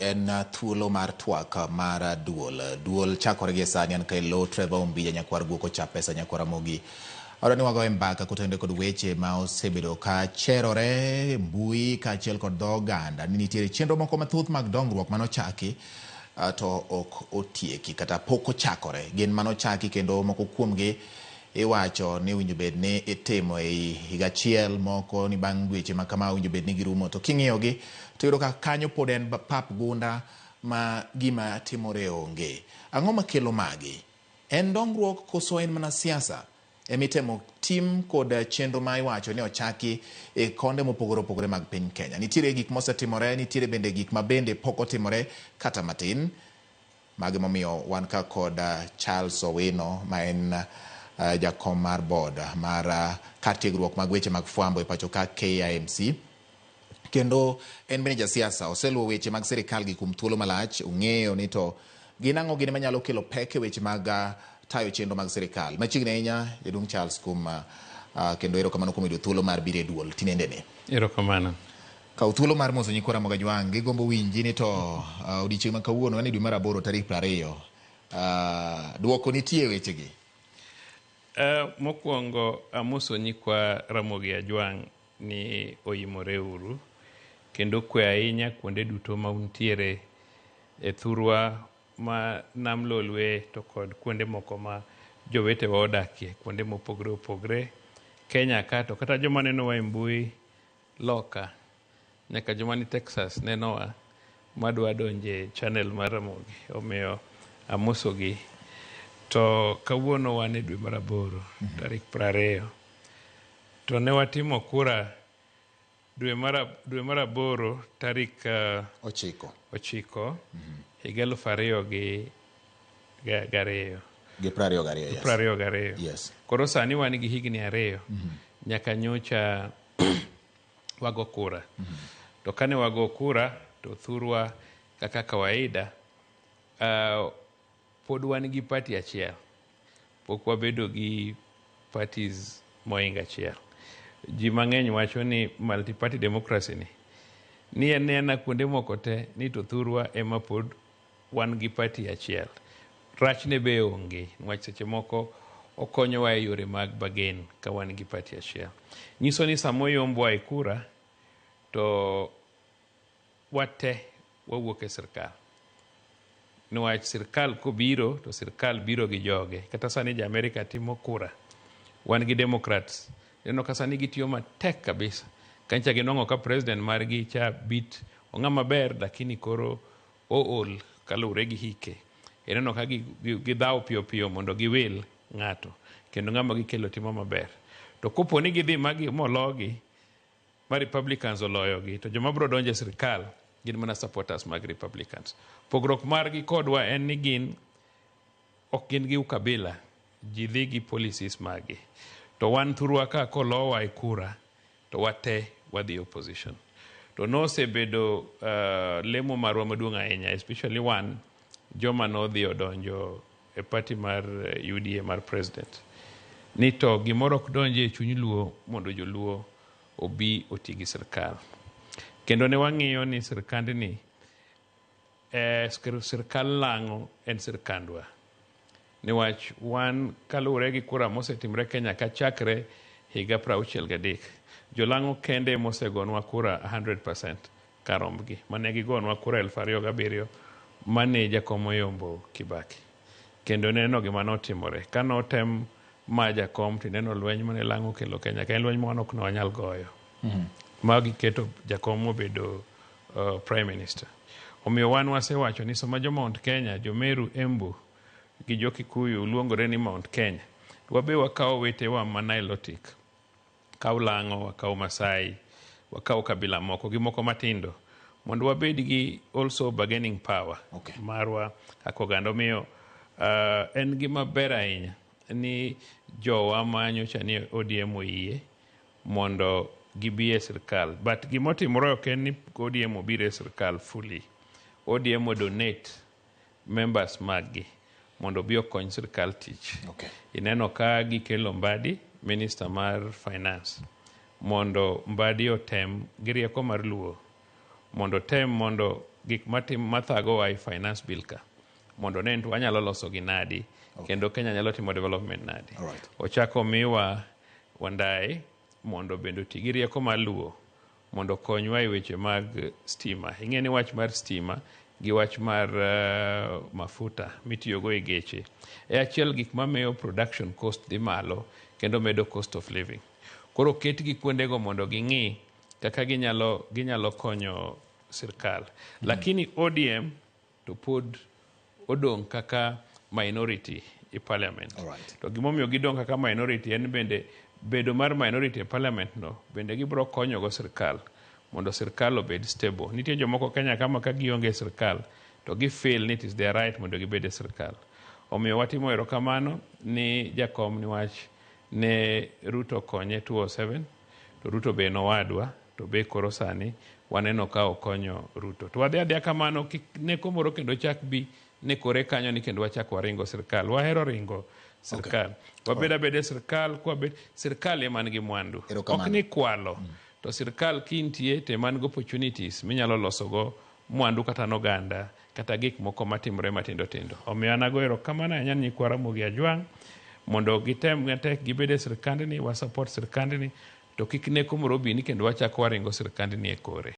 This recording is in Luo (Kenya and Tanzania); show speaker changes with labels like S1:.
S1: En thuolo mar twak mar duol. Duol chakore gi sani an kae lo Trevor Ombija nyakwar guok ochap pesa nyakwar Ramogi. Adwa ni wagoye mbaka kotenore kod weche ma osebedo ka cherore e mbui kaachiel kod dho oganda ni nitiere chenro moko mathoth mag dongruok manochaki to ok otieki kata pok ochakore. Gin manochaki kendo moko kuomgi iwacho ni owinjo bed ni itimo ei higa achiel, moko ni bang' dweche ma kama owinjo bed ni girumo. To king'iyogi to iyudo ka kanyo pod en pap gunda ma gima timore onge. Ang'o makelo magi? En dongruok koso en mana siasa emitemo tim kod chenro ma iwacho ni ochaki e konde mopogore opogore mag piny Kenya? Nitiere gik mosetimore, nitiere bende gik ma bende pok otimore kata matin. Magi momiyo wan ka kod Charles Owino ma en jakom mar board mar kar tiegruok mag weche mag fwambo e pacho ka KIMC. Kendo en bende jasiasa, oseluwo weche mag sirikal gi kuom thuolo malach, ong'eyo ni to gin ang'o gini manyalo kelo pek e weche mag tayo chenro mag sirikal. Machiegni ahinya, jaduong' Charles kuom kendo erokamano kuom yudo thuolo mar biro e duol tinendeni.
S2: Erokamano.
S1: Kaw thuolo mar moso nyikwa Ramogi Ajwang', gigombo winji ni to odiochieng' ma kawuono en e dwe mar aboro tarik 20. Duoko nitie e wechegi.
S2: Mokwongo amoso nyikwa Ramogi Ajwang' ni oimore uru kendo kwe ahinya kuonde duto ma untiere e thurwa ma Nam Lolwe to kod kuonde moko ma jowetewa odakie kuonde mopogre opogre Kenya ka to kata joma nenowa e mbui loka nyaka joma ni Texas nenowa madwa donje channel mar Ramogi omiyo amosogi. To kawuono wan e dwe mar aboro tarik 20 to ne watimo kura dwe mar aboro tarik
S1: 9
S2: 9 higa 2002.
S1: Gi 22, yes.
S2: 22.
S1: Yes.
S2: Koro sani wan gi higni 2 nyaka nyocha wago kura. To kane wago kura to thurwa kaka kawaida pod wan gi party achiel. Pok wabedo gi parties mohingo achiel. Ji mang'eny wacho ni multi-party democracy ni en ena kuonde moko te ni to thurwa ema pod wan gi party achiel. Rachne be onge, niwach seche moko okonyowa e yore mag bargain ka wan gi party achiel. Nyiso ni sama oyombwa e kura to wate wawuok e sirkal. Niwach sirkal kobiro to sirkal biro gi joge. Kata sani jo Amerika timo kura. Wan gi Democrats. Ineno ka sani gitiyo matek kabisa. Kancha ginwang'o ka president margi cha bit ong'ama ber lakini koro ool kaluwore gi hike. Ineno ka gidhawo piyo piyo mondo giwil ng'ato kendo ng'ama gikelo timo maber. To kopo ni gidhi mologi ma Republicans oloyogi to joma biro donjo e sirkal gin mana supporters mag Republicans. Pogruok margi kodwa en ni gin ok gin gi ukabila, ji dhi gi policies maggi. To wan thurwa ka kolowa e kura to wate wadhi opposition. To nosebedo lemo marwa maduong' ahinya, especially wan joma nodhi odonjo e party mar UDA mar president. Ni to gimoro ok donji e chuny Luo mondo joluo obi oti gi sirkal. Kendo ne wang'iyo ni sirkandni sirkal lang'o en sirkandwa. Niwach wan kaluwore gi kura mosetimre Kenya ka chakre higa 63, jolang'o kende mosegonwa kura 100% karombgi. Mane gigonwa kura 2007 mane jakom oyombo Kibaki. Kendo neno gima notimore. Kanotem ma jakom tineno lweny mane lang'o kelo Kenya ka en lweny ma wan ok ne wanyal goyo. Ma giketo jakom mobedo prime minister. Omiyo wan wasewacho ni sama jo Mount Kenya, jo Meru, Embu gi jo Kikuyu luongore ni Mount Kenya, wabe wakawo wetewa ma Nilotic, kaw Lang'o, wakaw Masai, wakaw kabila moko gi moko matindo mondo wabed gi also bargaining power marwa kaka oganda. Omiyo en gima ber ahinya ni jowa ma nyocha ni ODM oyie mondo gibi e sirkal. But gimotimore ok en ni ODM obiro e sirkal fully. ODM donate members maggi mondo obi okony sirkal tich. Ineno ka gikelo Mbadi, minister mar finance, mondo Mbadi otem gi rieko mar Luo mondo otem mondo gik matim mathagowa e finance bill ka mondo ne to wanyalo loso gi nadi kendo Kenya nyalo timo development nadi. Ochako miwa Wandayi mondo bende oti gi rieko mar luo mondo okonywa e weche mag stima. Ing'e ni wach mar stima gi wach mar mafuta mitiyogo e geche e achiel gik mamiyo production cost dhi malo kendo medo cost of living. Koro ketgi kuondego mondo ging'i kaka ginyalo konyo sirkal. Lakini ODM to pod odong' kaka minority e parliament. To gimomiyo gidong' kaka minority en bende bedo mar minority e parliament no bende gibiro konyogo sirkal mondo sirkal obed stable. Nitie jomoko Kenya kama ka gionge e sirkal to gi feel ni it is their right mondo gibed e sirkal. Omiyo watimo erokamano ni jakom niwach ne Ruto konye 2007 to Ruto be en owadwa to be koro sani waneno ka okonyo Ruto. To wadhi adhiya kamano kik neko moro kendo chak bi nekore kanyo ni kendo wachak waringo sirkal. Wahero ringo sirkal. Wabed abeda e sirkal kwabet sirkal ema nigi mwandu. Ok ni kwalo. To sirkal kintie to ema nigi opportunities minyalo losogo mwandu kata noganda kata gik moko matimore matindo tindo. Omiyo an ago erokamano ahinya ni nyikwa Ramogi Ajwang' mondo gitem matek gibed e sirkandni, wa support sirkandni to kik neko moro bi ni kendo wachak waringo sirkandni e kore.